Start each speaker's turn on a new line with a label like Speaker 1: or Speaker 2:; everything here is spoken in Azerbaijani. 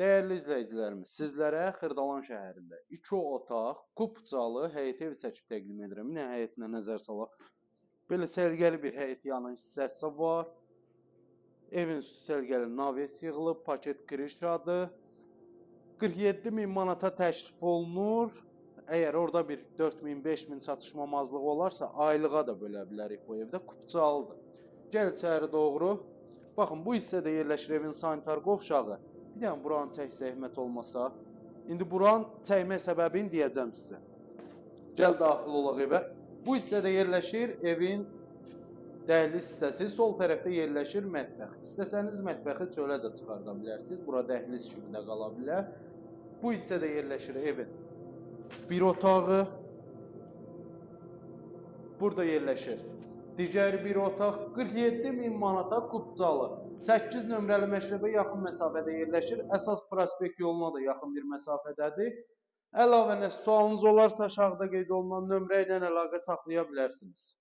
Speaker 1: Dəyərli izləyicilərimiz, sizlərə Xırdalan şəhərində 2 otaq, kupçalı həyət evi çəkib təqdim edirəm. Yenə həyətinə nəzər salaq. Belə səliqəli bir həyət yanı hissəsi var. Evin üstü səliqəli naves yığılıb, paket krişadır. 47 min manata təklif olunur. Əgər orada bir 4 min, 5 min çatışmamazlığı olarsa, aylığa da bölə bilərik bu evdə. Kupçalıdır. Gəl içəri doğru. Baxın, bu hissədə yerləşir evin sanitar qovşağı. Bir dənə buranı çək zəhmət olmasa. İndi buranın çəkmə səbəbini deyəcəm sizə. Gəl daxil olaq evə. Bu hissədə yerləşir evin dəhliz hissəsi. Sol tərəfdə yerləşir mətbəx. İstəsəniz mətbəxi çölə də çıxarda bilərsiniz. Bura dəhliz kimi də qala bilər. Bu hissədə yerləşir evin bir otağı. Burada yerləşir digər bir otaq. 47 min manata kupçalı. 8 nömrəli məktəbə yaxın məsafədə yerləşir. Əsas prospekt yoluna da yaxın bir məsafədədir. Əlavə nə sualınız olarsa aşağıda qeyd olunan nömrə ilə əlaqə saxlaya bilərsiniz.